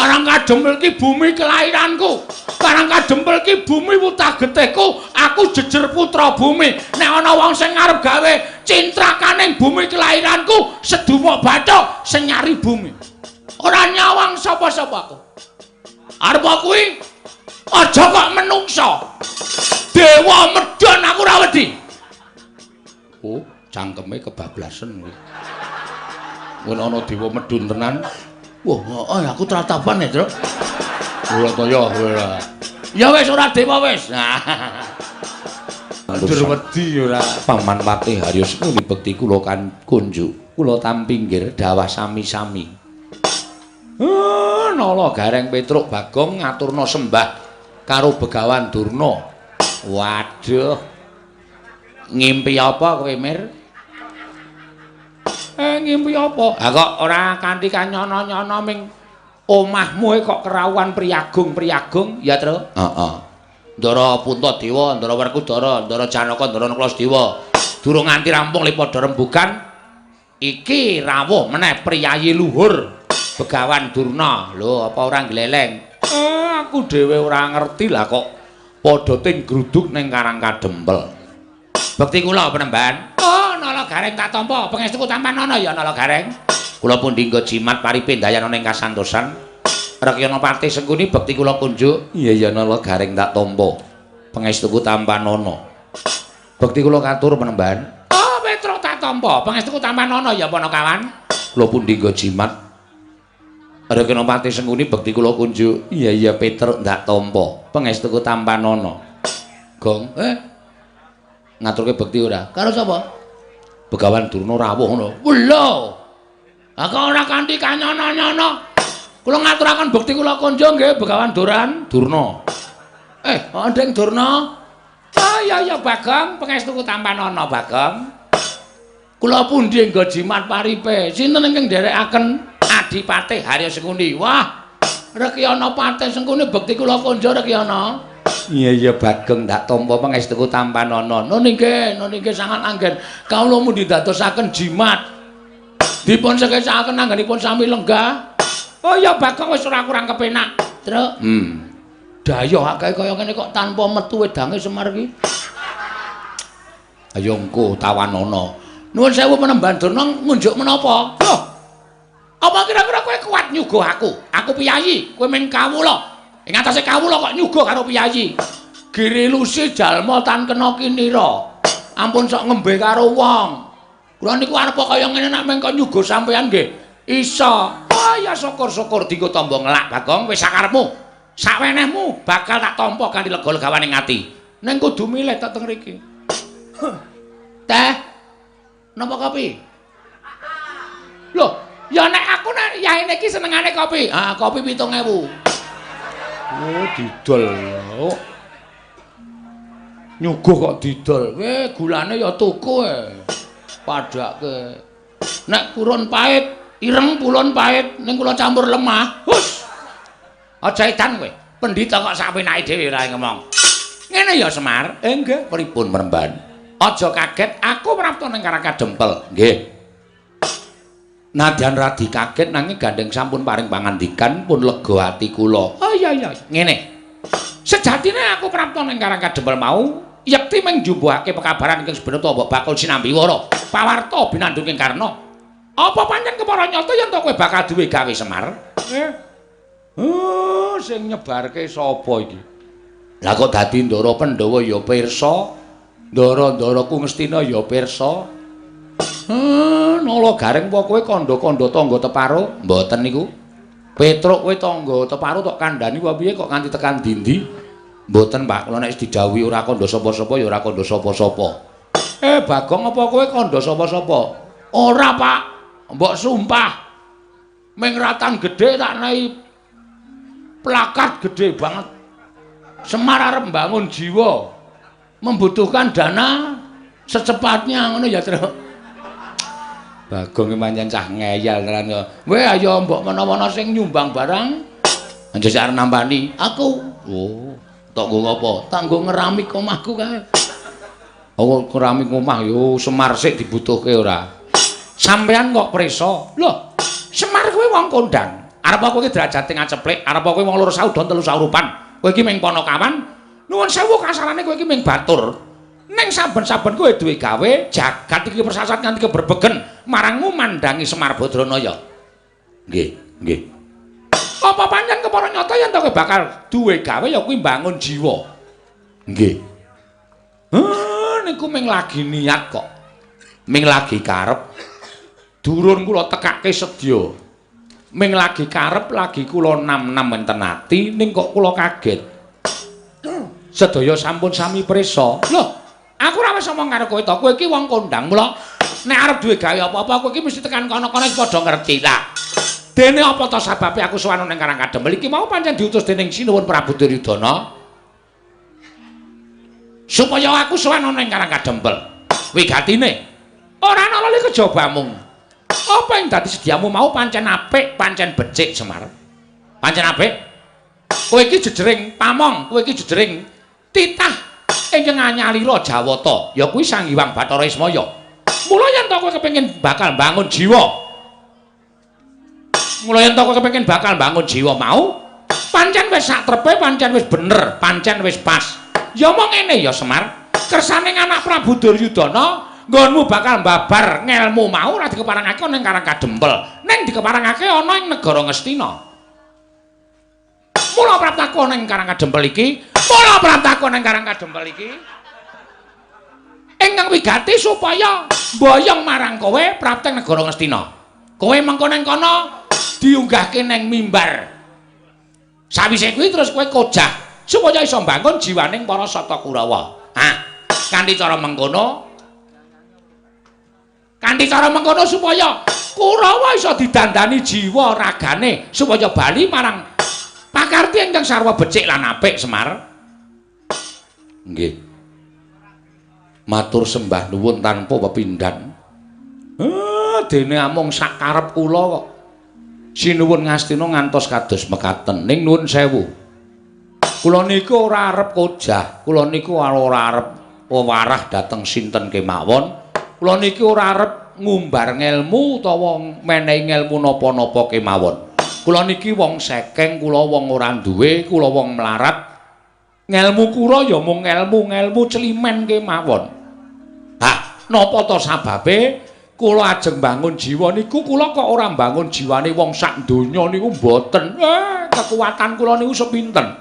Karang Kadempel ki bumi kelahiranku. Karang Kadempel ki bumi wutah getihku. Aku jejer putra bumi. Nek ana wong sing arep gawe cintrakaning bumi kelahiranku, sedumuk bathuk sing nyari bumi. Ora nyawang sapa-sapa aku. Arep kuwi aja kok menungsa. Dewa medhon aku ora wedi. Oh, cangkeme kebablasen kuwi. Mun ana dewa medhun tenan. Wah, heeh aku tratapan ya, Truk. Ora to ya, ora. Ya wis ora dewa wis. Dur wedi ora. Paman Patih Haryo Sengkuni bekti kula kan kunjuk. Kula tampinggir dawah sami-sami. Nala Gareng Petruk Bagong ngaturna sembah karo Begawan Durna. Waduh. Ngimpi apa kowe, Mir? Ngimpi apa? Ha kok ora kanthi kanyono-nyono ming omahmu kok kerawuhan priyagung-priyagung, ya, Tru? Heeh. Ndara Puntadewa, Ndara Werkudara, Ndara Janaka, Ndara Nakula. Durung nganti rampung le padha rembugan, iki rawuh meneh priyayi luhur Begawan Durna. Lho, apa ora gleleng? Aku dhewe ora ngerti lah kok padha ting gruduk ning Karang Kadempel. Bekti kula penemban. Oh, Nala Gareng tak tampa. Pangestuku tampanana ya Nala Gareng. Kula pundi nggo jimat paripe ndayana ning kasantosan. Rekyana Patih Sengkuni bekti kula kunjuk. Iya ya Nala Gareng tak tampa. Pangestuku tampanana. Bekti kula katur penemban. Oh, Petruk tak tampa. Pangestuku tampanana ya Panakawan. Kula pundi nggo jimat. Rekyana Patih Sengkuni bekti kula kunjuk. Iya iya Petruk ndak tampa. Pangestuku tampanana. Gong, ngaturke bekti ora? Karo sapa? Begawan Durna rawuh ngono. Lho. Ha kok ora kanthi kanyono-nyono. Kula ngaturaken bekti kula konjo nggih Begawan Duran Durna. Ndeng Durna. Oh iya iya Bagong, pangestuku tampanana Bagong. Kula pundi nggo jimat paripe? Sinten ingkang nderekaken Adipatih Haryo Sengkuni? Wah, Rekyana Patih Sengkuni bekti kula konjo Rekyana. Iya iya Bagong ndak tampa pangestuku tampanana. Nun inggih, nun inggih sangat anggen. Kawula mundi dadosaken jimat. Dipun sekesakaken anggenipun sami lenggah. Oh iya Bagong wis ora kurang kepenak. Truk. Dayoh akeh kaya ngene kok tanpa metu wedange Semar iki. Ayo engko tawanana. Nuwun sewu penemban Durna ngunjuk menapa? Loh. Apa kira-kira kowe kuat nyuguh aku? Aku piyayi, kowe mung kawula. Ing atase kawula kok nyuguh karo piyayi. Girilusi jalma tan kena kinira. Ampun sok ngembe karo wong. Kula niku arep kaya ngene nek meng kok nyuguh sampean nggih. Iso. Oh ya syukur-syukur dienggo tamba ngelak Bagong wis sakarepmu. Sawenehmu bakal tak tampa kanthi lega-legawane ati. Ning kudu milih tek teng mriki. Teh. Napa kopi? Loh, ya nek aku nek yaene iki senengane kopi. Ah, kopi 7000. Oh, didol. Oh. Nyuguh kok didol. Weh, gulane ya tuku e. Padake. Nek purun pahit, ireng purun pahit, ning kula campur lemah. Hus. Aja edan kowe. Pendhita kok sak penake dhewe ora ngomong. Ngene ya Semar. Nggih, pripun Mremban? Aja kaget, aku prapta ning Karang Kadempel. Nggih. Nadyan radi kaget nanging gandeng sampun paring pangandikan pun lega ati kula. Oh iya iya, ngene. Sejatine aku prapta ning Karang Kadempel mau yekti mung njumbuhake pekabaran ingkang sebenata mbok bakul sinambi wara. Pawarta binandung ing Karna. Apa pancen kepara nyata yen to kowe bakal duwe gawe Semar? Oh, sing nyebarke sapa iki? Lah kok dadi Ndara Pandhawa ya pirsa, Ndara-ndaraku Ngastina ya pirsa. Nala Gareng apa kowe kandha-kandha tangga teparo? Mboten niku. Petruk kowe tangga teparo tok kandhani apa piye kok nganti tekan dindi? Mboten, Pak. Kula nek didhawuhi ora kandha sapa-sapa ya ora kandha sapa-sapa. Bagong apa kowe kandha sapa-sapa? Ora, Pak. Mbok sumpah. Ming ratan gedhe tak nehi plakat gedhe banget. Semar arep mbangun jiwa. Membutuhkan dana secepatnya ngono ya, Truk. Bagong iki pancen cah ngeyel tenan kok. Weh ayo mbok menawa sing nyumbang barang. Anjir arep nampani. Aku. Oh, tok nggo ngopo? Tak nggo ngeramik omahku kae. Oh, keramik omah yo Semar sik dibutuhke ora. Sampean kok prisa? Loh, Semar kuwi wong kondang. Arep kowe iki derajate ngaceplik, arep kowe wong loro saudon telu saurupan. Kowe iki ming panakawan. Nuwun sewu kasarane kowe iki ming batur. Ning saben-saben kowe duwe gawe, jagat iki persasat nganti keberbegen marangmu mandangi Semar Badranaya. Nggih, nggih. Apa pancen kepara nyata yen to kowe bakal duwe gawe ya kuwi mbangun jiwa. Nggih. Heh, niku ming lagi niat kok. Ming lagi karep. Durun kula tekake sedya. Ming lagi karep lagi kula nam-nam enten ati ning kok kula kaget. Sedaya sampun sami prisa. Loh, aku ora wis omong karo kowe to. Kowe iki wong kondang. Mula nek arep duwe gawe apa-apa kowe iki mesti tekan kono-kono wis padha ngerti lah. Dene apa to sababe aku sowan ning Karang Kadempel iki mau pancen diutus dening Sinuwun Prabu Duryudana supaya aku sowan ning Karang Kadempel. Wigatine ora ana lali kejaba mung. Apa yang dadi sediamu mau pancen apik, pancen becik Semar. Pancen apik. Kowe iki jejering pamong, kowe iki jejering titah ingkang anyalira Jawata, ya kuwi Sang Hyang Bathara Ismaya. Mula yen to kowe kepengin bakal bangun jiwa. Mula yen to kowe kepengin bakal bangun jiwa mau, pancen wis sak trepe, pancen wis bener, pancen wis pas. Ya mong ngene ya Semar, kersane anak Prabu Duryudana nggonmu bakal mbabar ngelmu mau ora dikeparangake ana ing Karang Kadempel, ning dikeparangake ana ing negara Ngastina. Mula praptaku ana ing Karang Kadempel iki, mula praptaku ana ing Karang Kadempel iki ingkang wigati supaya mboyong marang kowe prapteng negara Ngastina. Kowe mengko nang kono diunggahke nang mimbar. Sawise kuwi terus kowe kojah supaya iso mbangun jiwaning para Sata Kurawa. Ah, kanthi cara mengkono supaya Kurawa iso didandani jiwa ragane supaya bali marang pakarti ingkang sarwa becik lan apik Semar. Nggih. Matur sembah nuwun tanpa pepindhan. Dene amung sak karep kula kok. Sinuwun Ngastina ngantos kados mekaten. Ning nuwun sewu. Kula niku ora arep kojah, kula niku ora arep wewarah dhateng sinten kemawon. Kula niki ora arep ngumbar ngelmu utawa menehi ngelmu napa-napa kemawon. Kula niki wong sekeng, kula wong ora duwe, kula wong melarat. Ngelmu kula ya mung ngelmu-ngelmu celimen kemawon. Hah, napa to sababe kula ajeng bangun jiwa niku kula kok ora bangun jiwane wong sak donya niku mboten. Kekuatan kula niku sepinten.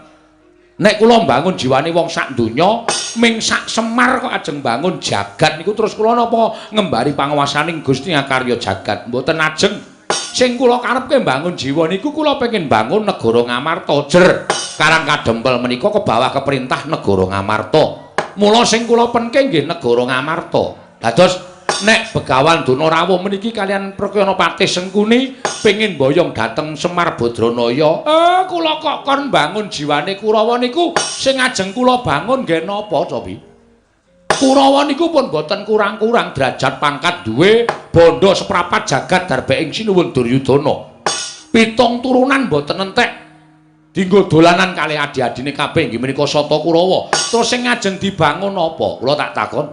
Nek kula mbangun jiwane wong sak donya, ming sak Semar kok ajeng bangun jagat niku terus kula napa ngembari panguwasaning Gusti Akarya jagat. Mboten ajeng. Sing kula karepke mbangun jiwa niku kula pengin bangun negara Ngamarta. Jer Karang Kadempel menika kebawah keperintah negara Ngamarta. Mula sing kula penke nggih negara Ngamarta. Dados nek Begawan Durna rawuh meniki kalian Prakyana Patih Sengkuni pengin boyong dhateng Semar Badranaya. Kula kok kon bangun jiwane Kurawa niku sing ajeng kula bangun nggih napa cobi? Kurawa niku pun boten kurang-kurang derajat pangkat duwe bondo seprapat jagat darbeing Sinuwun Duryudana. Pitung turunan boten entek dinggo dolanan kalih adi-adine kabeh inggih menika Sata Kurawa. Terus sing ajeng dibangun apa? Kula tak takon.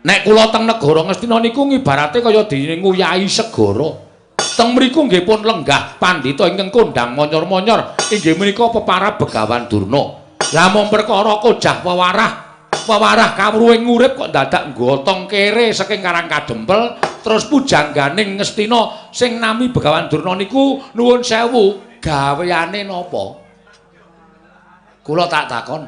Nek kula teng negara Ngastina niku ngibarate kaya dene nguyahi segara. Teng mriku nggih pun lenggah pandhita ingkang kondhang monyor-monyor inggih menika peparab Begawan Durna. Lah mung perkara kojah wewarah kawruhing urip kok dadak nggotong kere saking Karang Kadempel terus pujangganing Ngastina sing nami Begawan Durna niku nuwun sewu gaweane napa? Kula tak takon.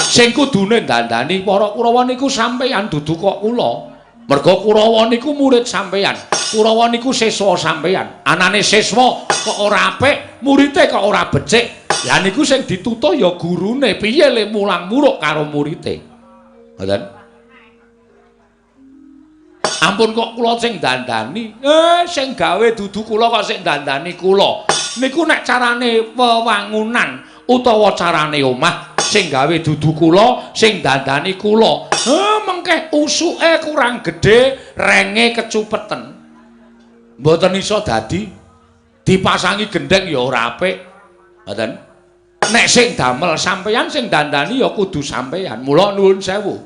Sing kudune dandani para Kurawa niku sampeyan dudu kok kula. Merga Kurawa niku murid sampeyan. Kurawa niku siswa sampeyan. Anane siswa kok ora apik, murite kok ora becik. Lah niku sing ditutuh ya gurune, piye le mulang muruk karo murite. Ngoten. Ampun kok kula sing dandani. Sing gawe dudu kula kok sing dandani kula. Niku nek carane wewangunan utawa carane omah sing gawe dudu kula, sing dandani kula. Mengke usuke kurang gedhe, renge kecupeten. Mboten iso dadi dipasangi gendheng ya ora apik. Ngoten. Nek sing damel sampeyan, sing dandani ya kudu sampeyan. Mula nuwun sewu.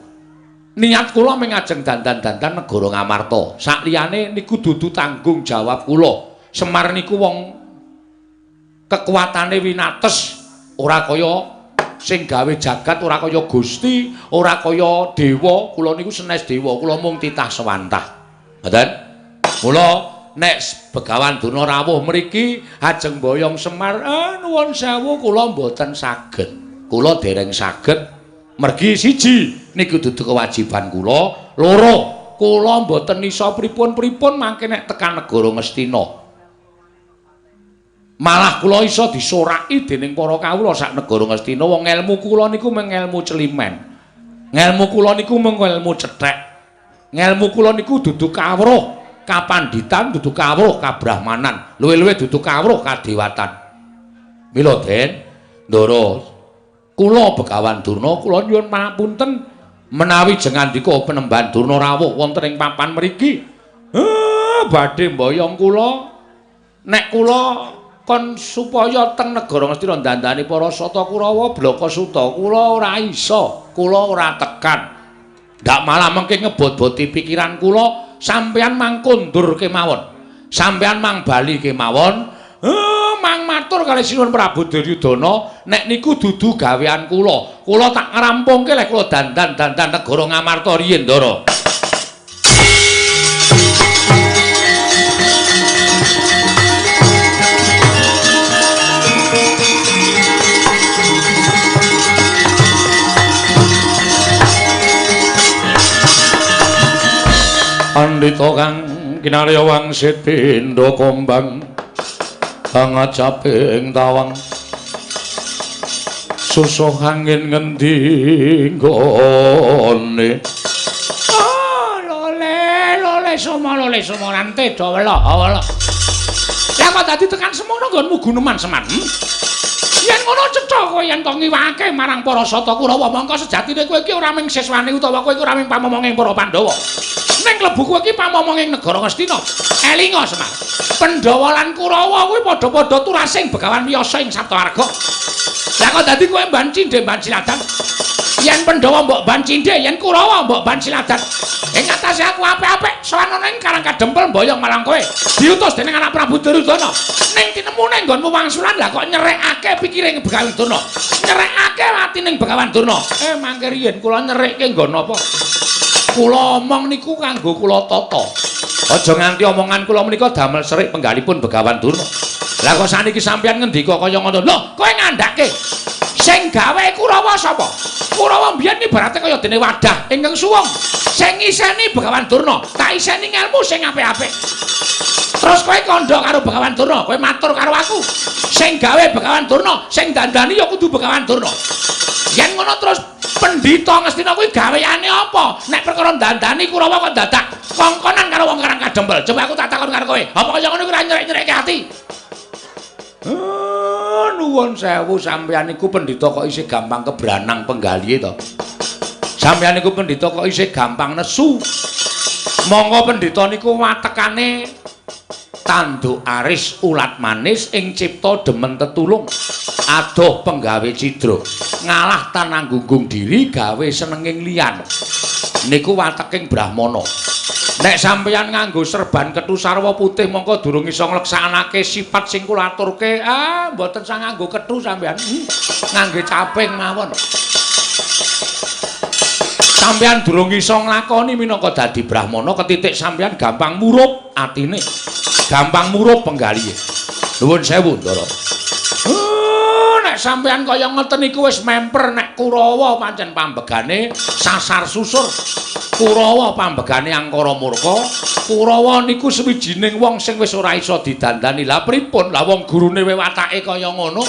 Niat kula mung ajeng dandan-dandan negara Ngamarta. Sakliyane niku dudu tanggung jawab kula. Semar niku wong kekuatane winates, ora kaya sing gawe jagat, ora kaya Gusti, ora kaya dewa. Kula niku senes dewa, kula mung titah sewantah. Ngoten? Mula nek Begawan Durna rawuh mriki ajeng boyong Semar, nuwun sewu kula mboten saged. Kula dereng saged. Mergi siji niku dudu kewajiban kula, loro kula mboten iso pripun-pripun mangke nek tekan negara Ngastina. Malah kula iso disoraki dening para kawula sak negara Ngastina. Wong ngelmu kula niku mung ngelmu celimen. Ngelmu kula niku mung ngelmu cethek. Ngelmu kula niku dudu kawruh kapanditan, dudu kawruh kabrahmanan, luwih-luwih dudu kawruh kadewatan. Mila Den, Ndara, kula Begawan Durna kula nyuwun pangapunten menawi jengandika Penemban Durna rawuh wonten ing papan mriki. Badhe mboyong kula nek kula kon supaya teng negara Ngastina dandani para Sata Kurawa Blaka Suta, kula ora iso, kula ora tekan. Ndak malah mengke ngebot-boti pikiran kula, sampeyan mang kondur kemawon. Sampeyan mang bali kemawon. Mang matur kali Sinuwun Prabu Duryudana, nek niku dudu gawean kula. Kula tak ngrampungke lek kula dandan-dandan negara Ngamarta riyin, Ndara. Pandhita kang kinarya wangsit pindha kombang angajaping tawang susuh angin ngendi nggone. Oh, lole lole somo lole somo rante do wela wela. Lah kok dadi tekan semono nggonmu guneman Semar? Yen ngono cetha kowe yen to ngiwake marang para Sata Kurawa, mongko sejatine kowe iki ora mung siswane utawa kowe iki ora mung pamomonging para Pandhawa. Ning klebu kowe iki pamomonging negara Ngastina. Elinga Semar, Pandhawa lan Kurawa kuwi padha-padha turasing Begawan Wiyasa ing Saptawarga. Lah kok dadi kowe mban cindhe mban siladan? Yen Pandhawa mbok ban cindhe, yen Kurawa mbok ban siladan. Ing atase aku apik-apik sowan ana ing Karang Kadempel mboyong marang kowe. Diutus dening anak Prabu Duryudana. Ning tinemune nggonmu wangsulan, lah kok nyerekake pikiring Begawan Durna. Nyerekake atining Begawan Durna. Mangke riyin kula nyerekke nggon apa? Kula omong niku kanggo kula tata. Aja nganti omongan kula menika damel serik penggalipun Begawan Durna. Lah kok saniki sampeyan ngendika kaya ngono? Lho, kowe ngandhake. Sing gawe Kurawa sapa? Kurawa mbiyen ibarate kaya dene wadah ingkang suwung. Sing ngiseni Begawan Durna, tak iseni ngelmu sing apik-apik. Terus kowe kandha karo Begawan Durna, kowe matur karo aku. Sing gawe Begawan Durna, sing dandani ya kudu Begawan Durna. Yen ngono terus pendhita Ngastina kuwi gaweane apa? Nek perkara dandani Kurawa kok dadak kongkonan karo wong Karang Kadempel. Coba aku tak takon karo kowe. Apa kaya ngono kuwi ora nyerek-nyerekke ati? Nuwun sewu, sampeyan niku pendhita kok isih gampang kebranang penggalihe to. Sampeyan niku pendhita kok isih gampang nesu. Monggo pendhita niku watekane tanduk aris ulat manis ing cipta demen tetulung. Adoh penggawe cidra, ngalah tanang gunggung diri gawe senenging liyan. Niku wateking Brahmana. Nek sampeyan nganggo serban kethu sarwa putih mongko durung iso ngleksanake sifat sing kula aturke. Ah, mboten sang nganggo kethu sampeyan. Ngangge caping mawon. Sampeyan durung iso nglakoni minangka dadi Brahmana, ketitik sampeyan gampang murup atine. Gampang murup penggalihe. Nuwun sewu, Ndara. Nek sampeyan kaya ngoten niku wis memper nek Kurawa pancen pambegane sasar susur. Kurawa pambegane angkara murka. Kurawa niku sewijining wong sing wis ora iso didandani. Lah pripun? Lah wong gurune watake kaya ngono.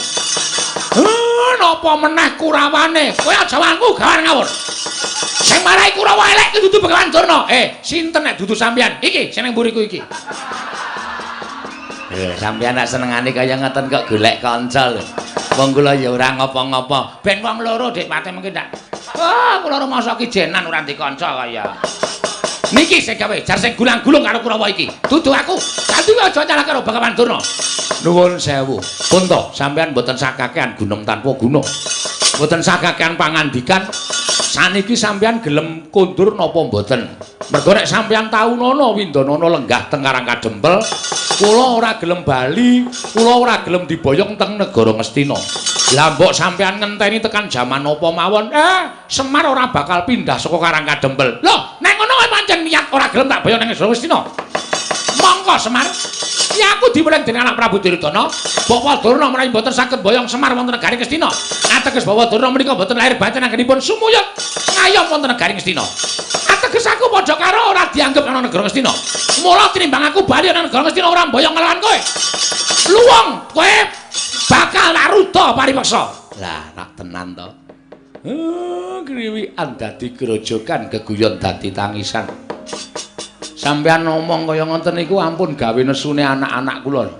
Napa meneh Kurawane? Kowe aja wangku gawan ngawur. Sing marai Kurawa elek ki dudu Begawan Durna. Sinten nek dudu sampeyan? Iki sing nang mburiku iki. Sampeyan nek senengane kaya ngoten kok golek kanca lho. Wong kula ya ora ngopo-ngopo. Ben wong loro Dik Pate mungkin ndak. Ah, kula rumangsa kijenan ora ndek kanca kaya. Niki sing gawe jar sing gulang-gulung karo Kurawa iki. Dudu aku. Dadi aja nyalah karo Begawan Durna. Nuwun sewu. Punta, sampeyan mboten sakakean gunem tanpa guna. Mboten sakakean pangandikan. Saniki sampeyan gelem kondur napa mboten? Mergo nek sampeyan taunono Windanana lenggah teng Karang Kadempel, kula ora gelem bali, kula ora gelem diboyong teng negara Ngastina. Lah mbok sampeyan ngenteni tekan jaman apa mawon, Semar ora bakal pindah saka Karang Kadempel. Lho, nek ngono kowe pancen niat ora gelem tak boyong nang negara Ngastina. Monggo Semar. Ya aku diweling dening anak Prabu Duryudana, Bapak Durna menawi mboten saged boyong Semar wonten negari Ngastina. Ateges Bapak Durna menika mboten lahir batin anggenipun sumuyut ngayom wonten negari Ngastina. Ateges aku padha karo ora dianggep ana negara Ngastina. Mula tinimbang aku bali ana negara Ngastina ora mboyong nglawan kowe. Luwung kowe bakal tak ruda paripeksa. Lah, rak tenan to. Kriwikan dadi grojogan, geguyon dadi tangisan. Sampeyan ngomong kaya ngoten niku ampun gawe nesune anak-anak kula.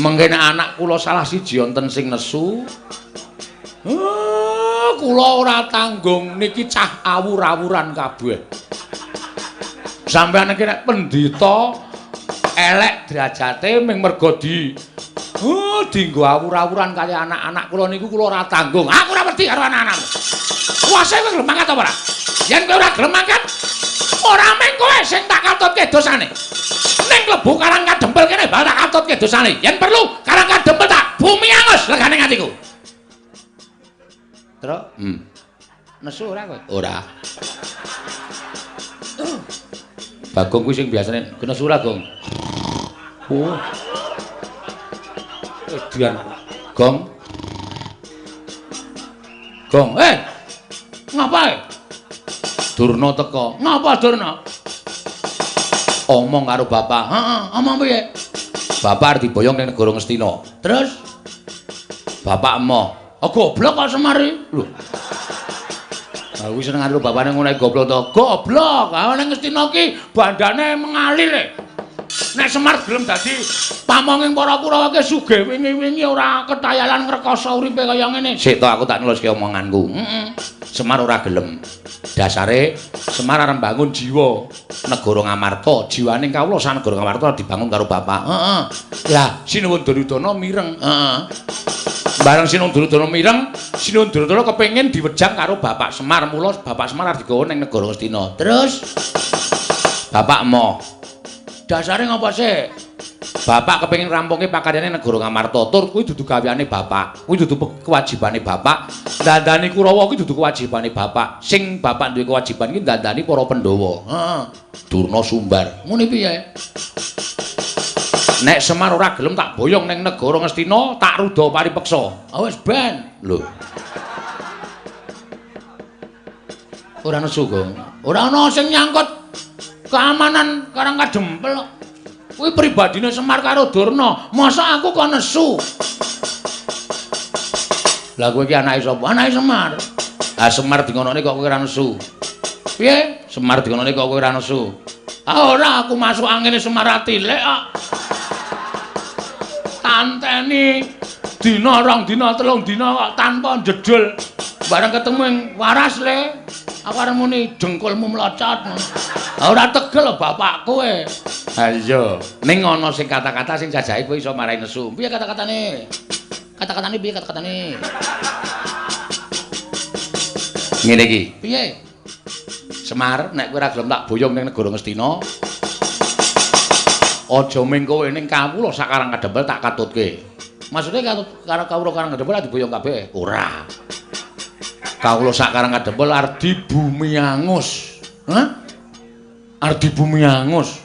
Mengke nek anak kula salah siji wonten sing nesu, kula ora tanggung niki cah awur-awuran kabeh. Sampeyan iki nek pendhita elek derajate ming mergo di dinggo awur-awuran kali anak-anak kula niku kula ora tanggung. Aku ora wedi karo anak-anakmu. Kuwase kowe gelem mangkat apa ora? Yen kowe ora gelem mangkat, ora mung kowe sing tak katutke dosane. Ning klebu Karang Kadempel kene bakal tak katutke dosane. Yen perlu Karang Kadempel tak bumi angus legane atiku. Truk, Nesu ora kowe? Ora. Bagong kuwi sing biasane nesu ora, Gong? Oh. Edian. Gong. Gong, Ngapae? Durna teka. Ngapa Durna? Omong karo bapak. Heeh, omong piye? Bapak arep diboyong ning negara Ngastina. Terus bapak emoh. Oh, goblok kok Semar iki. Lho. Aku seneng karo bapakne ngono goblok to. Goblok. Ha ning Ngastina ki bandane mengalir e. Nek Semar gelem dadi pamonging para Kurawa ki sugih wingi-wingi ora ketayalan ngrekoso uripe kaya ngene. Sik to aku tak neluske omonganku. Heeh. Semar ora gelem. Dasare Semar arep mbangun jiwa negara Ngamarta, jiwane kawula sak negara Ngamarta dibangun karo bapak. Heeh. Lah Sinuwun Duryudana mireng. Heeh. Bareng Sinuwun Duryudana mireng, Sinuwun Duryudana kepengin diwejang karo bapak Semar, mula bapak Semar arep digawa ning negara Ngastina. Terus bapak emoh. Dasare ngapa sih? Bapak kepengin rampungke pakaryane negara Ngamarta, tur kuwi dudu gaweane bapak, kuwi dudu kewajibane bapak. Dandani Kurawa kuwi dudu kewajibane bapak. Sing bapak duwe kewajiban ki dandani para Pandhawa. Heeh. Durna sumbar. Ngene piye? Nek Semar ora gelem tak boyong ning negara Ngastina, tak ruda paripeksa. Ah wis ben. Lho. Ora nesu, Gong. Ora ana sing nyangkut keamanan Karang Kadempel. Kuwi pribadine Semar karo Durna. Masa aku kok nesu? Lah kowe iki anake sapa? Anake Semar. Ah Semar dingonone kok kowe ora nesu. Piye? Semar dingonone kok kowe ora nesu. Ah ora, aku masuk angine Semar atilik kok. Tanteni dina rong dina telung dina kok tanpa jedul. Bareng ketemu ing waras le. Aku arep muni dengkulmu mlocot. Ora tegel bapakku e. Ha iya, ning ana sing kata-kata sing jajahe kowe iso marai nesu. Piye kata-katane? Kata-katane piye kata-katane? Ngene iki. Piye? Semar, nek kowe ora gelem tak boyong ning negara Ngastina, aja ming kowe ning kawula sak Karang Kadempel tak katutke. Maksude katut karo kawula Karang Kadempel diboyong kabeh? Ora. Kawula sak Karang Kadempel arep dibumi angus. Hah? Arep dibumi angus.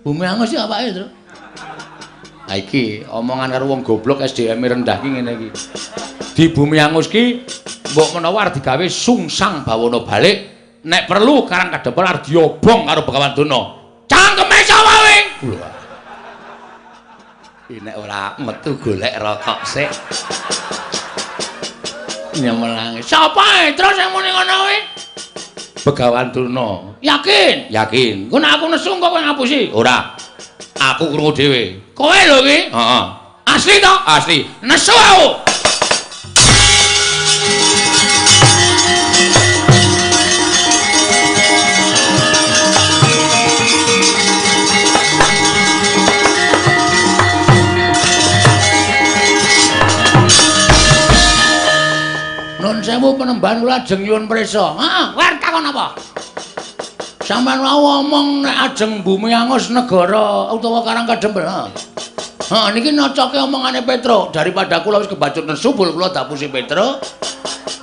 Bumi angus iki apake, Tru? Ha iki omongan karo wong goblok SDM rendah ki ngene iki. Di bumi angus ki mbok menawa arep digawe sungsang bawana balik, nek perlu Karang Kadempel arep diobong karo Begawan Durna. Cangkeme sapa kowe? Lho. Iki nek ora metu golek rokok sik. Nyemelangi. Sapa terus sing muni ngono kuwi? Begawan Durna. Yakin? Yakin. Engko nek aku nesu kok kowe ngapusi? Ora. Aku krungu dhewe. Kowe lho iki? Heeh. Asli to? Asli. Nesu aku. Nun sewu Sewu penemban kula ajeng nyuwun prisa. Heeh, kowe arep takon apa? Sampeyan wau omong nek ajeng bumi angus negara utawa Karang Kadempel. Heeh. Heeh, niki nocoke omongane Petruk. Daripada kula wis kebacut nesu bul kula dapusi Petruk.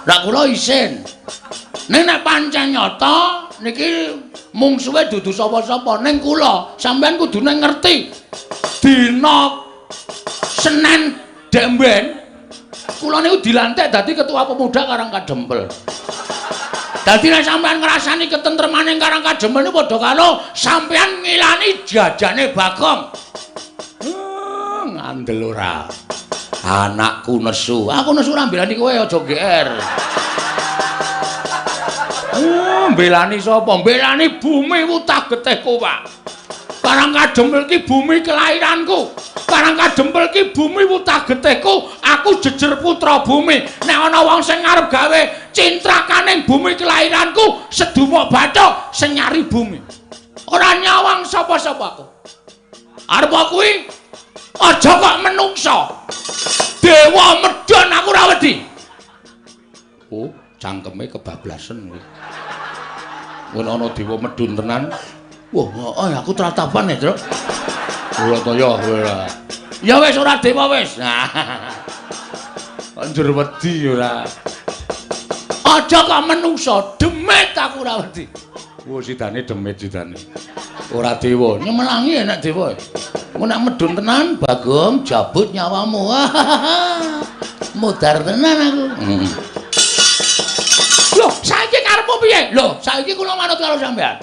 Lah kula isin. Ning nek pancen nyata niki mungsuhe dudu sapa-sapa ning kula, sampeyan kudune ngerti. Dina Senin demben kula niku dilantik dadi ketua pemuda Karang Kadempel. Dadi nek sampeyan ngrasani ketentremane Karang Kadempel niku padha karo sampeyan ngilani jajane Bagong. Ngandel ora. Anakku nesu. Aku nesu ora mbelani kowe aja GR. Mbelani sapa? Mbelani bumi wutah getihku, Pak. Karang Kadempel ki bumi kelahiranku. Karang Kadempel ki bumi wutah getihku. Aku jejer putra bumi. Nek ana wong sing arep gawe cintrakaning bumi kelahiranku, sedumuk bathuk sing nyari bumi. Ora nyawang sapa-sapa aku. Arep kuwi aja kok menungsa. Dewa medhon aku ora wedi. Oh, cangkeme kebablasen kuwi. Mun ana dewa medhun tenan. Wah, heeh aku tratapan ya, Truk. Ora to ya kowe ora. Ya wis ora dewa wis. Kok njur wedi ora. Aja kok menungsa, demit aku ora wedi. Wah, sidane demit sidane. Ora dewa, nyemelangi enak dewa. Mun nek medhun tenan, Bagong jabut nyawamu. Mudar tenan aku. Loh, saiki karepmu piye? Loh, saiki kula manut karo sampean.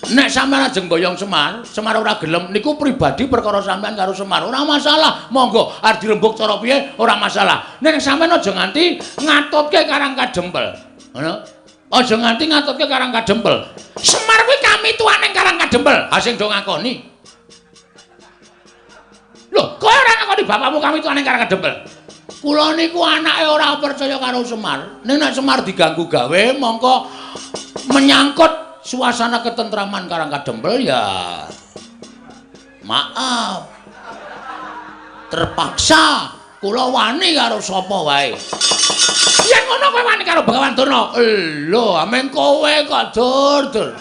Nek sampean ajeng boyong Semar, Semar ora gelem niku pribadi perkara sampean karo Semar. Ora masalah, monggo arep dirembug cara piye ora masalah. Nek sampean aja nganti ngatutke Karang Kadempel. Ngono. Aja nganti ngatutke Karang Kadempel. Semar kuwi kamituane Karang Kadempel. Ha sing do ngakoni. Loh, kowe ora ngakoni bapakmu kamituane Karang Kadempel? Kula niku anake ora percaya karo Semar. Ning nek Semar diganggu gawe mongko menyangkut suasana ketentraman Karang Kadempel ya maaf, terpaksa kula wani karo sapa wae. Yen ngono kowe wani karo Begawan Durna? Lho, amen kowe kok dur-dur.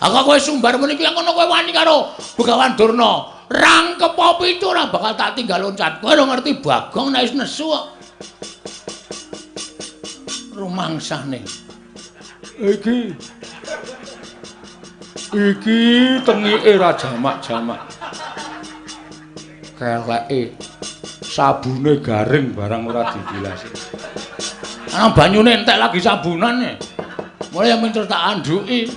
Aku kowe sumbar muni yen ngono kowe wani karo Begawan Durna. Rangkep pitu ora bakal tak tinggal loncat. Kowe ora ngerti Bagong nek wis nesu kok. Rumangsane. Iki tengike ra jamak-jamak. Keleke sabune garing barang ora dibilasi. Ana banyune entek lagi sabunane. Mulai yang minter tak andhuki.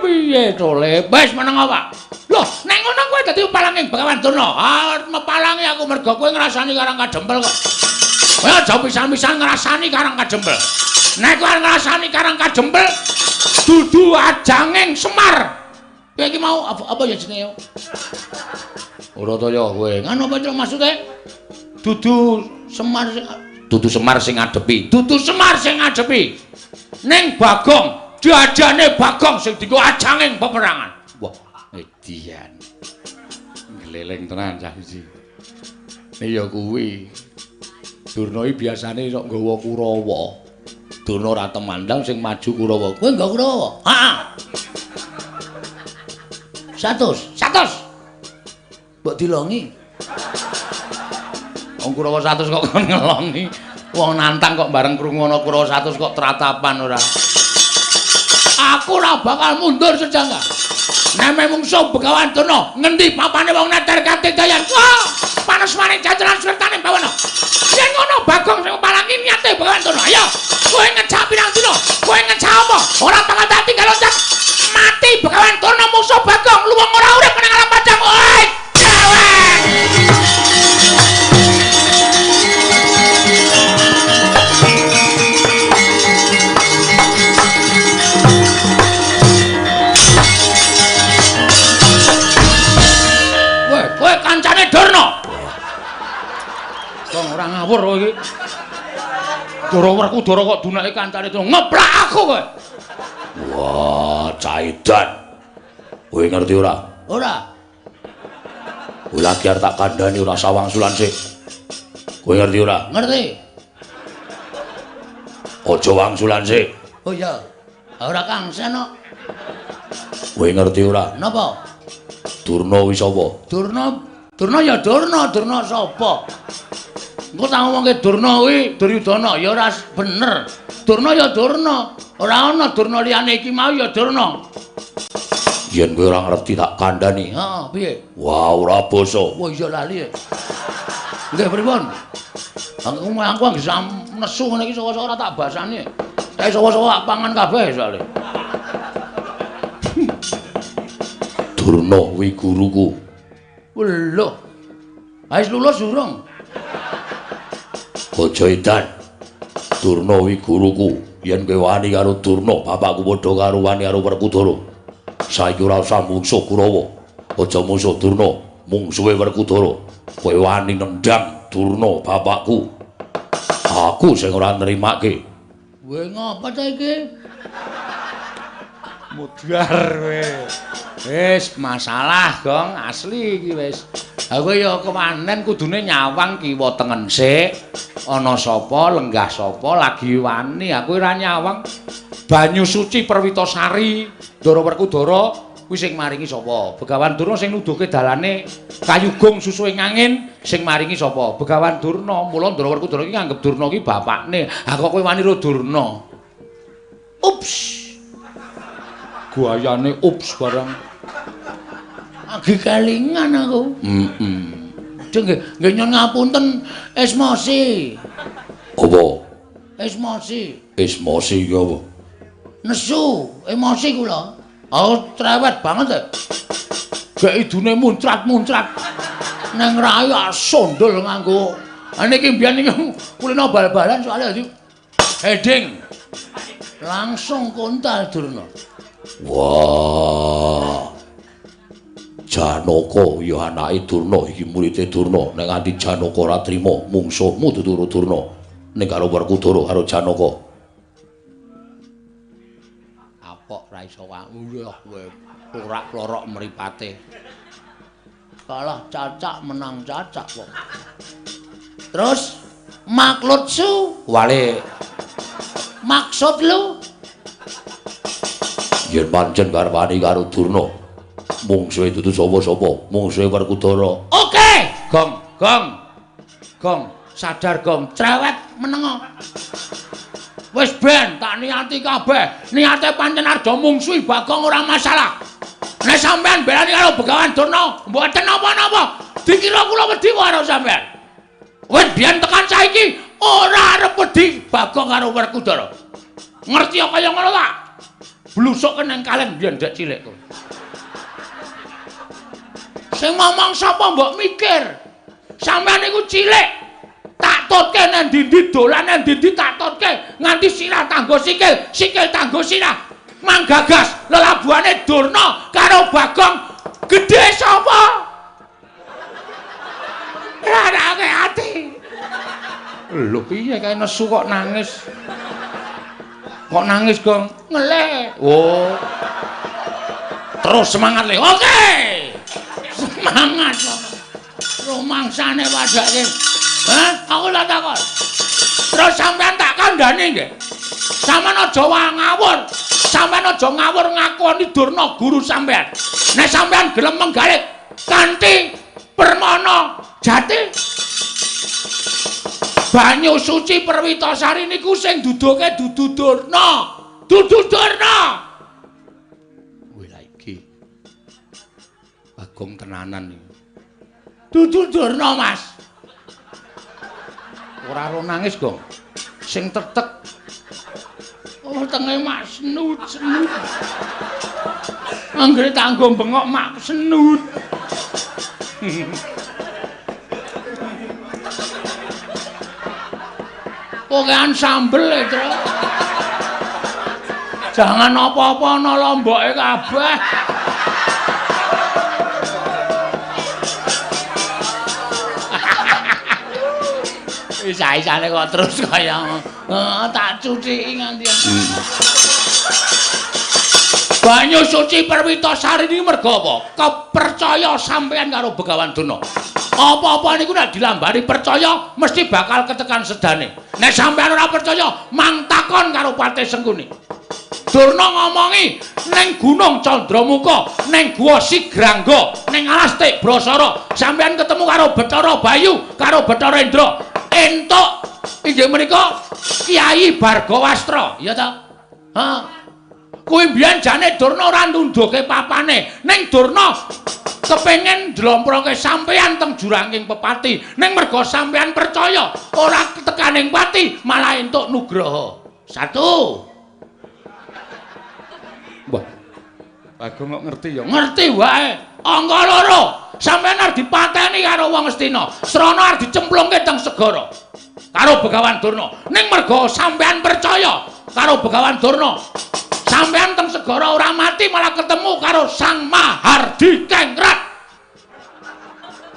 Piye to, Le? Wis meneng apa? Loh, nek ngono kowe dadi palanging Begawan Durna. Ah, mepalangi aku mergo kowe ngrasani Karang Kadempel kok. Kowe aja pisan-pisan ngrasani Karang Kadempel. Nek kowe ngrasani Karang Kadempel dudu ajanging Semar. Kowe iki mau apa ya jenenge? Ora to ya kowe. Ngono apa to maksude? Dudu Semar dudu Semar sing ngadepi. Dudu Semar sing ngadepi. Ning Bagong, jajane Bagong sing dienggo ajanging peperangan. Wah, edian. Gleleng tenan cah iki. Ya kuwi. Durna iki biasane sok nggawa Kurawa. Durna ora temandang sing maju Kurawa. Kowe nggawa Kurawa? Heeh. 100. 100. Mbok dilongi. Wong Kurawa 100 kok kon ngelongi. Wong nantang kok bareng krungu ana Kurawa 100 kok tratapan ora. Aku ora bakal mundur sejangka. Neme mungsuh Begawan Durna, ngendi papane wong neter katedayan. Wah, panas maning jajaran swertane bawana. Yen ngono Bagong sing palangi niate Begawan Durna. Ayo, kowe ngejak pirang dina? Kowe ngejak apa? Ora bakal tak tinggal loncat. Mati Begawan Durna mungsuh Bagong, luwung ora urip nang alam padang. Oi, cewek. Kowe kancane Durna. Wong ora ngawur kowe iki. Dara Werkudara kok dunake kancane Durna. Ngeplak aku kowe. Wah, caidan. Kowe ngerti ora? Ora. Kowe lagi arep tak kandhani ora sawang sulan sik. Kowe ngerti ora? Ngerti. Aja wangsulan sik. Oh iya. Ora kangsen kok. Kowe ngerti ora? Napa? Durna kuwi sapa? Durna, Durna ya Durna, Durna sapa? Engko tak ngomongke Durna kuwi Duryudana ya ora bener. Durna ya Durna, ora ana Durna liyane iki mau ya Durna. Yen kowe ora ngerti tak kandhani. Heeh, piye? Wah, ora basa. Wah iya lali. Nggih pripun? Aku anggere nesu ngene iki saka-saka ora tak basani. Tak saka-saka tak pangan kabeh soalé. Durna kuwi guruku. Lho. Wis lulus durung? Aja edan. Durna kuwi guruku. Yen kowe wani karo Durna, bapakku padha karo wani karo Werkudara. Saiki ora usah mungsuh Kurawa. Aja mungsuh Durna, mungsuhe Werkudara. Kowe wani nendang Durna bapakku. Aku sing ora nrimake. Kowe ngapa ta iki? Mudhar kowe. Wis masalah, Gong, asli iki wis. Aku ya kewanen kudune nyawang kiwa tengen sik. Ana sapa, lenggah sapa lagi wani, aku ora nyawang. Banyu suci Perwitasari, Ndara Werkudara kuwi sing maringi sapa? Begawan Durna sing nuduhke dalane kayugung susuhe ngangin sing maringi sapa? Begawan Durna. Mula Ndara Werkudara iki nganggep Durna iki bapakne. Ha kok kowe wani ro Durna? Ups. Guayane ups barang. Agi kelingan aku. Heeh. Nggih, nggih nyuwun ngapunten esmosi. Apa? Esmosi. Esmosi iki apa? Nesu, emosi kula. Aku cerewet banget e. Gek idune muncrat-muncrat. Neng rai sondol nganggo. Ha niki mbiyen niki kulino bal-balan soalnya dadi heading. Langsung kontal Durna. Wah. Janaka ya anake Durna iki murite Durna. Nek nganti Janaka ora trima mungsuhmu dudu Durna. Ning karo Werkudara karo Janaka. Apok ra iso wae kowe klorak-klorok mripate. Kalah cacak menang cacak kok. Terus maklutsu wale maksud lu yen pancen karepane karo Durna. Mungsuhe dudu sapa-sapa, mungsuhe Werkudara. Oke, Gong, Gong. Gong, sadar Gong, cerewet menengo. Wis ben tak niati kabeh. Niate pancen arep mungsuhi Bagong ora masalah. Nek sampean belani karo Begawan Durna, mboten napa-napa. Dikira kula wedi karo sampean. Wis biyen tekan saiki ora arep wedi Bagong karo Werkudara. Ngerti kaya ngono ta? Blusuk nang kaleng biyen dek cilik kowe. Sing ngomong sapa mbok mikir? Sampeyan niku cilik. Tak tutke nang ndi-ndi dolan nang ndi-ndi tak tutke nganti sirah tanggo sikil, sikil tanggo sirah. Manggagas lelabuhane Durna karo Bagong gedhe sapa? Rarake ati. Lho piye kae nesu kok nangis? Kok nangis, Gong? Ngelih. Oh. Terus semangat le. Oke. Semangat rumangsane padake. Hah? Aku tak takon. Terus sampean tak kandhani nggih. Sampean aja ngawur. Sampean aja ngawur ngakoni Durna guru sampean. Nek sampean gelem menggalih kanthi permana jati banyu suci Perwitasari niku sing duduke dudu Durna. Dudu Durna. Wih lha iki. Bagong tenanan iki. Dudu Durna, Mas. Ora ro nangis, Gong. Sing tetek. Oh, tenge mak senut, senut. Anggere tanggo bengok mak senut. Kokean sambel e, Tru. Jangan apa-apa ana lomboke kabeh. Isa-isane kok terus kaya tak cuciki nganti. Banyu suci Perwitasari niki merga apa? Kepercaya sampean karo Begawan Durna. Apa-apa niku nek dilambari percaya mesti bakal ketekan sedane. Nek sampeyan ora percaya, mang takon karo Patih Sengkuni. Durna ngomongi ning Gunung Candramuka, ning Guwa Sigrangga, ning Alas Tik Brasara, sampeyan ketemu karo Bathara Bayu, karo Bathara Indra. Entuk inggih menika Kyai Bargawastra, ya ta? Ha. Kuwi mbiyen jane Durna ora nundhuke papane, ning Durna kepengin njlomproke sampeyan teng juranging pepati, ning merga sampeyan percaya ora tekaning pati malah entuk nugraha. Satu. Wah. Bagong kok ngerti ya? Ngerti wae. Angka loro, sampeyan arep dipateni karo wong Astina. Srana arep dicemplungke teng segara karo Begawan Durna. Ning merga sampeyan percaya karo Begawan Durna, sampeyan teng segara ora mati malah ketemu karo Sang Mahardi Kengrat.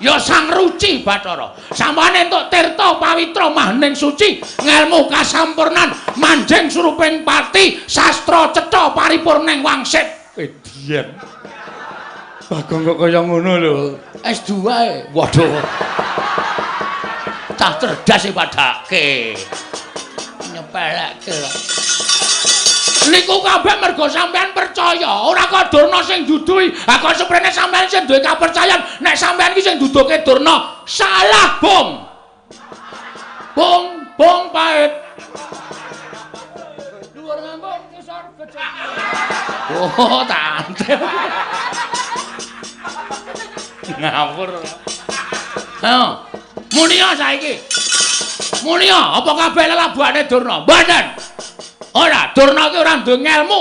Ya Sang Ruci Bathara. Sampeyan entuk tirta pawitra mahning suci, ngelmu kasampurnan, manjing suruping pati, sastra cetha paripurning wangsit. Edian. Bagong kok kaya ngono lho. S2 e. Waduh. Cah cerdas e padake. Nyepelekke. Niku kabeh mergo sampean percaya, ora kok Durna sing duduhi. Ha kok seprene sampean sing duwe kapercayan, nek sampean iki sing duduhke Durna, salah, Bung. Bung, bung pahit. Dhuwur ngambung ngisor becik. Oh, tante. Ngawur. Ayo, munia saiki. Munia, apa kabeh lelabuhane Durna? Mboten. Ora, Durna iki ora duwe ngelmu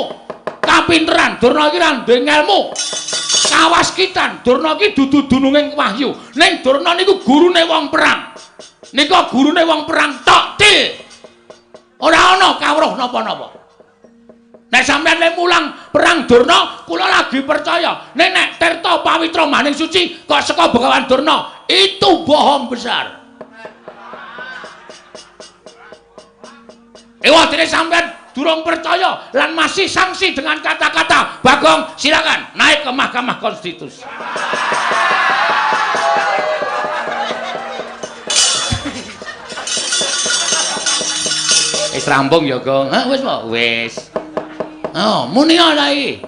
kapinteran, Durna iki ora duwe ngelmu kawaskitan, Durna iki dudu dununging wahyu. Ning Durna niku gurune wong perang. Nika gurune wong perang tok til. Ora ana kawruh napa-napa. Nek sampeyan le mulang perang Durna, kula lagi percaya. Nek nek tirta pawitra maning suci kok saka Begawan Durna, itu bohong besar. Ewa dene sampeyan durung percaya lan masih sanksi dengan kata-kata Bagong, silakan naik ke Mahkamah Konstitusi. Wis rampung ya, Gong. Hah, wis po? Wis. Oh, muni ora iki.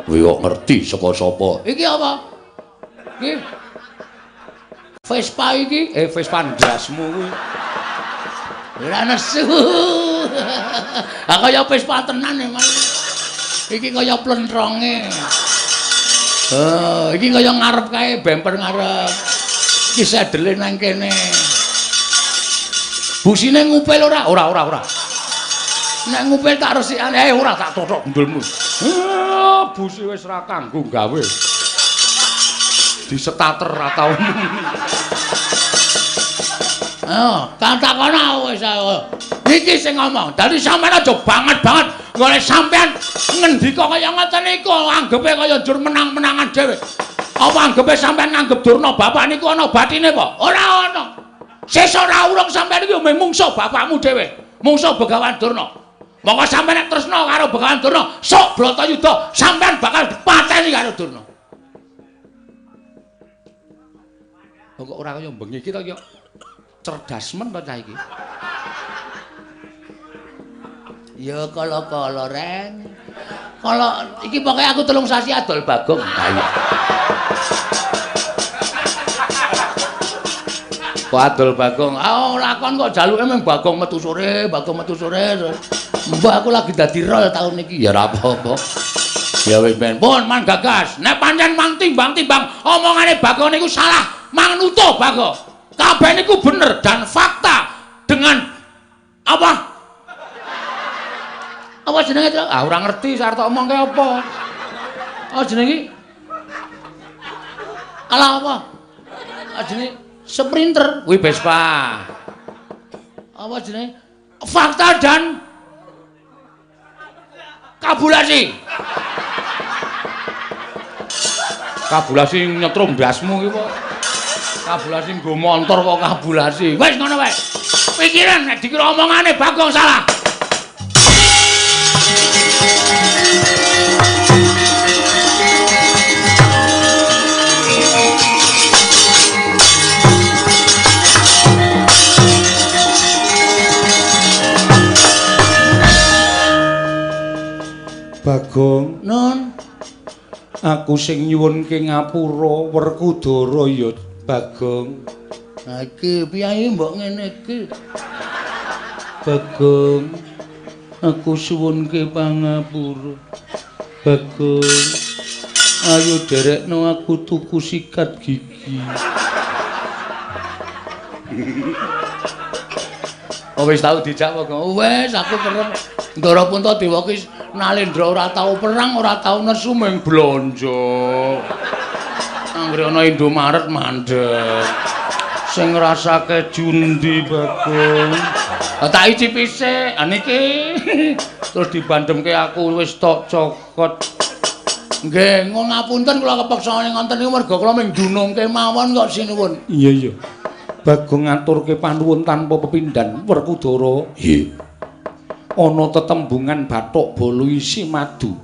Kowe kok ngerti saka sapa? Iki apa? Iki Vespa iki, Vespa ndasmu kuwi. Ora nesu. Ha kaya Vespa tenan emang. Iki kaya plentronge. Oh, iki kaya ngarep kae, bemper ngarep. Iki sedele nang kene. Busine ngupil ora? Ora, ora, ora. Nek ngupil tak resikane, ora tak tothok gendulmu. Busi wis ora kanggo gawe. Disetater ra tau. Oh, takono wis ayo. Niki sing ngomong. Dadi sampean aja banget-banget golek sampean ngendika kaya ngoten niku anggepe kaya njur menang-menangan dhewe. Apa anggepe sampean nganggep Durna bapak niku ana batine apa? Ora ana. Sesuk ora urung sampean iki mung mungsuh bapakmu dhewe. Mungsuh Begawan Durna. Monggo sampean nek tresna karo Begawan Durna, sok Bratayuda sampean bakal dipateni karo Durna. Kok ora kaya bengi iki to ya? Cerdas men to cah iki. Ya kala-kala reng. Kala iki pokoke aku 3 sasi adol Bagong. Ha iya. Kok adol Bagong? Ah lakon kok jaluke mung Bagong metu sore, Bagong metu sore. Mbah aku lagi dadi rol taun iki. Ya ora apa-apa. Ya wis ben. Pun man gagas. Nek pancen mang timbang-timbang omongane Bagong niku salah, mang nutuh Bagong. Kabeh niku bener dan fakta dengan apa? Apa jenenge to? Ah ora ngerti arep tak omongke apa. Apa jenenge? Alah apa? Apa jenenge? Sprinter kuwi Vespa. Apa jenenge? Fakta dan kabulasi. Kabulasi nyetrum ndasmu iki kok. Kabulasi nggo montor kok kabulasi. Wis ngono wae. Pikiran nek dikira omongane Bagong salah. Bagong, Nun, aku sing nyuwunke ngapura Werkudara ya Bagong. Nah iki piye mbok ngene iki? Bagong, aku suwunke pangapura. Bagong, ayo derekno aku tuku sikat gigi. Oh wis tau dijak Bagong. Wis aku perem. Ndara Puntadewa ki Nalendra ora tau perang, ora tau nesu mung blonjo. Anggere ana Indomaret mandek. Sing ngrasake jundi Bagong. Tak icipi sik. Ha niki. Terus dibandemke aku wis tok cokot. Nggih, ngapunten kula kepeksa ngoten niku merga kula mung dunungke mawon kok sinuwun. Iya iya. Bagong ngaturke panuwun tanpa pepindhan Werkudara. Nggih. Ana tetembungan bathuk bolu isi madu.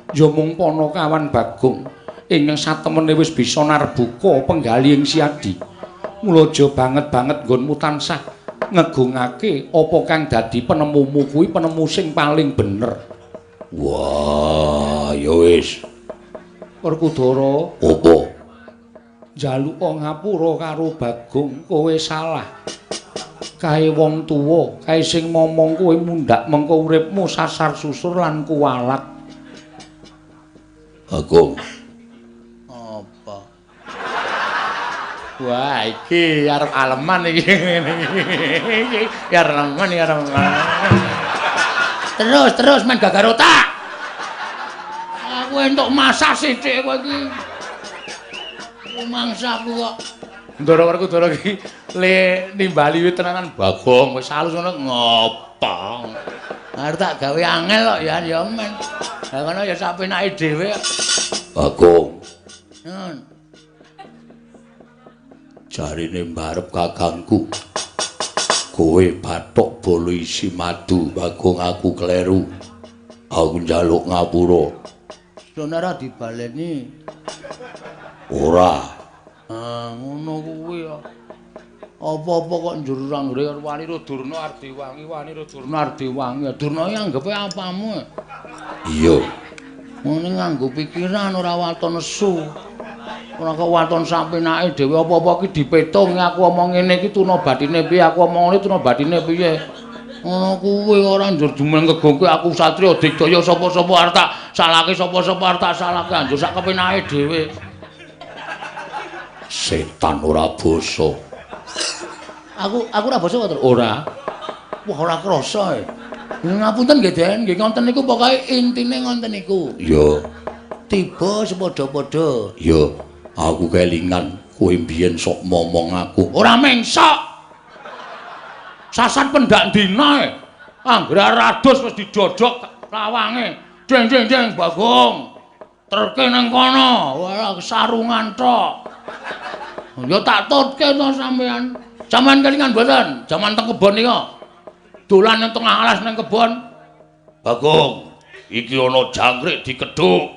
Ya mung panakawan Bagong ingkang satemene wis bisa narbuka penggali ing Siadi. Mula aja banget-banget nggonmu tansah ngegungake apa kang dadi penemumu kuwi penemu sing paling bener. Wah, ya wis. Werkudara, Apa? njaluk ngapura karo Bagong, kowe salah. Kae wong tuwa, kae sing momong kowe mundhak mengko uripmu sasar susur lan kuwalat. Bagong. Apa? Wah, iki arep aleman iki. Iki aleman iki aleman. Terus terus men gagar otak. Aku entuk masa sithik kowe iki. Mangsaku kok. Ndara Werkudara iki le nimbali wit tenanan Bagong wis halus ngono ngopo. Arep tak gawe angel kok ya ya men. Lah ngono ya sak penake dhewe. Bagong. Nun. Jarine mbarep kakangku. Kowe bathok bolo isi madu, Bagong aku kleru. Aku njaluk ngapura. Sono ora dibaleni. Ora. Ah, ngono kuwi ya. Apa-apa kok njur anggere wani ro Durna Ardiwangi, wani ro Durna Ardiwangi. Durna iki anggepe apamu? Iya. Ngene nganggo pikiran ora waton nesu. Ora kok waton sampenake dhewe apa-apa iki dipetung aku omong ngene iki tuna batine piye, aku omong ngene tuna batine piye. Ngono kuwi ora njur jumeng kegongke aku satriya digdaya sapa-sapa arep tak salahke sapa-sapa arep tak salahke anjur sak kepenake dhewe. Setan ora basa. Aku ora basa kok, Ora. Wah, ora krasa e. Ngapunten nggih, Den, nggih ngoten niku pokoke intine ngoten niku. Iya. Tiba sepadha-padha. Iya, aku kelingan kowe mbiyen sok momong aku. Ora mengsok. Sasan pendak dina e. Anggere rados wis didodok lawange. Deng deng deng Bagong. Terke nang kono, ora sarungan tok. Ya tak tutke to sampean. Sampean kelingan mboten? Jaman teng kebon nika. Dolan nang tengah alas nang kebon. Bagong, iki ana jangkrik dikedhuk.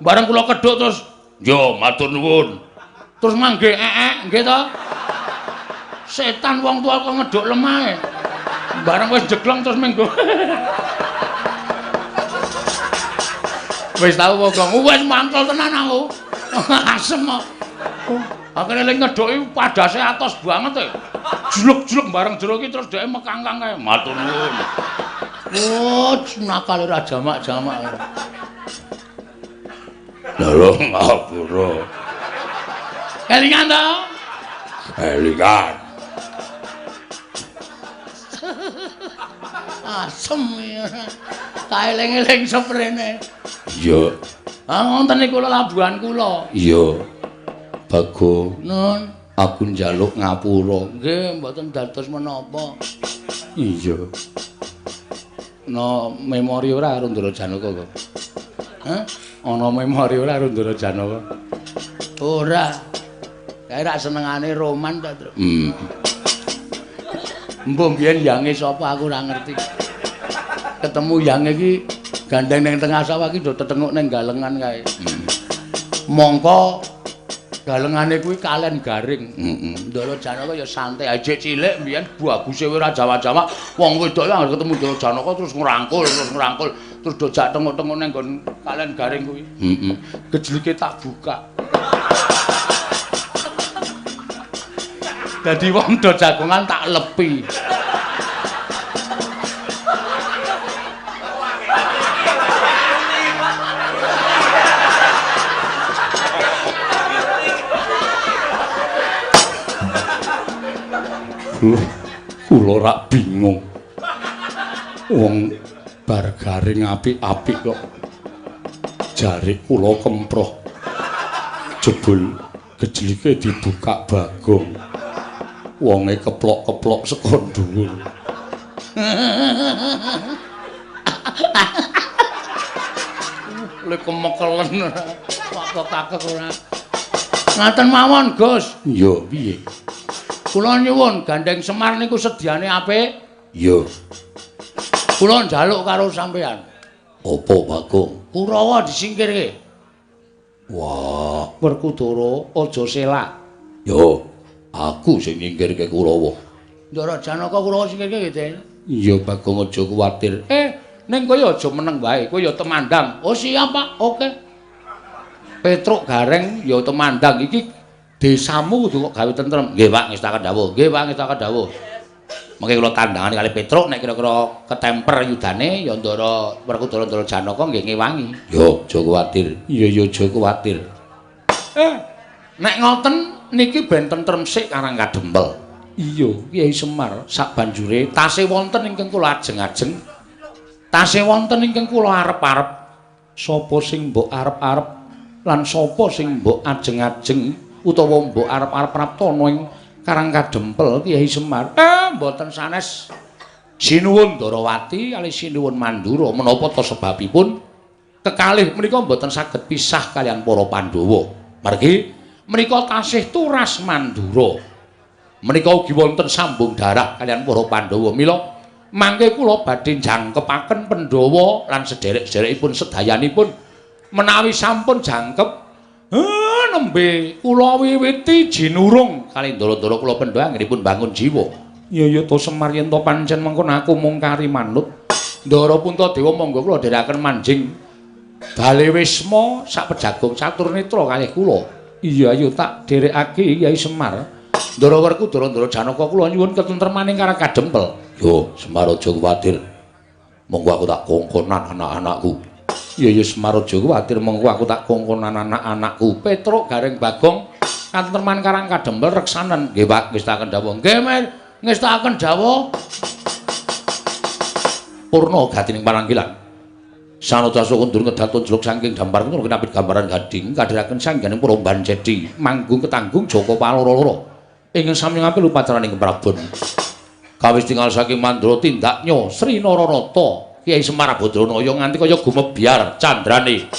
Bareng kula kedhuk terus, "Yo, matur nuwun." Terus mangge ekek, nggih to? Setan wong tua kok ngedhuk lemahe. Bareng wis jeglong terus minggu. Wis tau Bagong, wis mangkel tenan aku. Asem kok. Akhire lek ngedhuki padase atos banget e. Jluk-jluk bareng jero iki terus dheke mekangkang kae. Matur nuwun. Oh, nakale ora jamak-jamak. Lha lho ngapura. Kelingan to? Kelingan. Asem ya. Tak eling-eling seprene. Iya. Ah ngoten niku labuhan kula. Iya. Bagong, Nun, aku njaluk ngapura. Nggih, mboten dados menapa. Iya. Ana memori ora karo Ndara Janaka kok? Hah? Ana memori ora karo Ndara Janaka? Ora. Kae rak senengane roman ta, Tru. Mbok mbiyen yange sapa aku ora ngerti. Ketemu yange iki gandeng ning tengah sawah iki do tetenguk ning galengan kae. Mongko galengane kuwi kalen garing. Ndara Janaka ya santai aja cilik mbiyen baguse ora jawa-jawa. Wong wedok anggere ketemu Ndara Janaka terus ngrangkul, terus ngrangkul. Terus do jak tengok-tengok nang nggon kalian garing kuwi. Heeh. Gejlike tak buka. Dadi wong do jagongan tak lepi. Kula rak bingung. Wong bar garing apik-apik kok jarik kula kemproh. Jebul gejlike dibuka Bagong. Wonge keplok-keplok saka dhuwur. Le kemekelen kok kakek ora. Ngaten mawon, Gus. Ya piye? Kula nyuwun gandeng Semar niku sediane apik. Ya. Kula njaluk karo sampean. Apa, Bagong? Kurawa disingkirke. Wah, Werkudara aja selak. Ya, aku sing nyingkirke Kurawa. Ndara Janaka Kurawa singkirke nggih, Den. Iya, Bagong aja kuwatir. Ning kowe aja meneng wae, kowe ya temandang. Oh, siap, Pak. Oke. Petruk Gareng ya temandang iki. Desamu kudu kok gawe tentrem. Nggih, Pak, ngestakaken dawuh. Nggih, Pak, ngestakaken dawuh. Mengke kula tandangane kali Petruk nek kira-kira ketemper yudane ya Ndara Werkudara Ndara Janaka nggih ngewangi. Yo, aja kuwatir. Iya, ya aja kuwatir. Nek ngoten niki ben tentrem sik Karang Kadempel. Iya, Kyai Semar sak banjure tasih wonten ingkang kula ajeng-ajeng. Tasih wonten ingkang kula arep-arep. Sapa sing mbok arep-arep lan sapa sing mbok ajeng-ajeng utawa mbok arep-arep praptana ing Karang Kadempel Kyai Semar. Mboten sanes. Sinuwun Ndarawati kalih sinuwun Mandura menapa ta sebabipun kekalih menika mboten saged pisah kaliyan para Pandhawa. Margi menika tasih turas Mandura. Menika ugi wonten sambung darah kaliyan para Pandhawa. Mila mangke kula badhe jangkepaken Pandhawa lan sederek-sederekipun sedayanipun menawi sampun jangkep nembe kula wiwiti jinurung kali ndara-ndara kula Pandhawa anggenipun bangun jiwa. Ya ya to Semar yen to pancen mengkon aku mung kari manut. Ndara Puntadewa monggo kula dherekaken manjing bale wisma sak pejagung catur netra kalih kula. Iya ayo tak dherekake Kyai Semar. Ndara Werkudara Ndara Janaka kula nyuwun ketentremaning Karang Kadempel. Yo Semar aja kuwatir. Monggo aku tak kongkonan anak-anakku. Ya ya Semar aja kuwatir monggo aku tak kongkonan anak-anakku. Petruk Gareng Bagong katentreman Karang Kadempel reksanen. Nggih Pak, ngestakaken dawuh. Nggih men, ngestakaken dawuh. Purna gatining pananggilan. Sanadasa kundur ngedat tunjluk saking dampar kula kinapit gambaran gading kadhiraken sangganing para banjedi manggung ketanggung Jaka Paloro-loro ingkang sami ngampil upacaraning Prabon. Kawis tinggal saking Mandra tindaknya Sri Naranata Kyai Semar Badranaya nganti kaya gumebyar candrane.